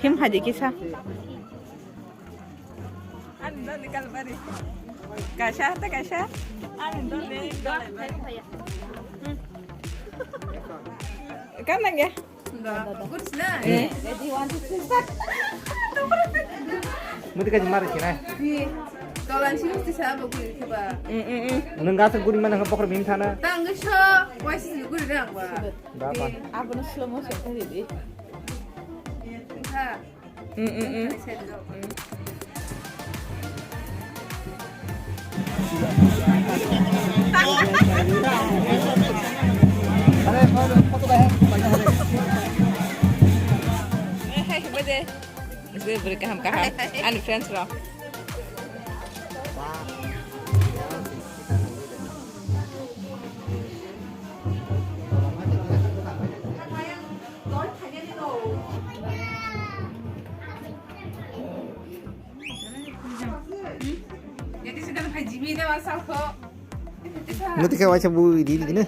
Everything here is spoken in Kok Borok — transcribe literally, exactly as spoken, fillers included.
Em haji kisa. Kaisa, ta kaisa. Kan nang ya? Muti kaji mari kina. Tolan sih mesti sabar guri coba. Nung gasa guri mana nggak pokor bim sana. Tangga so, wajib guri dong ba. Ba ba. Abono slow motion tadi di. Ha. Hey, hey, bade. Bade, bade, kaham, kaham. Ani friends rok. Muti ka waisa bu di di ne.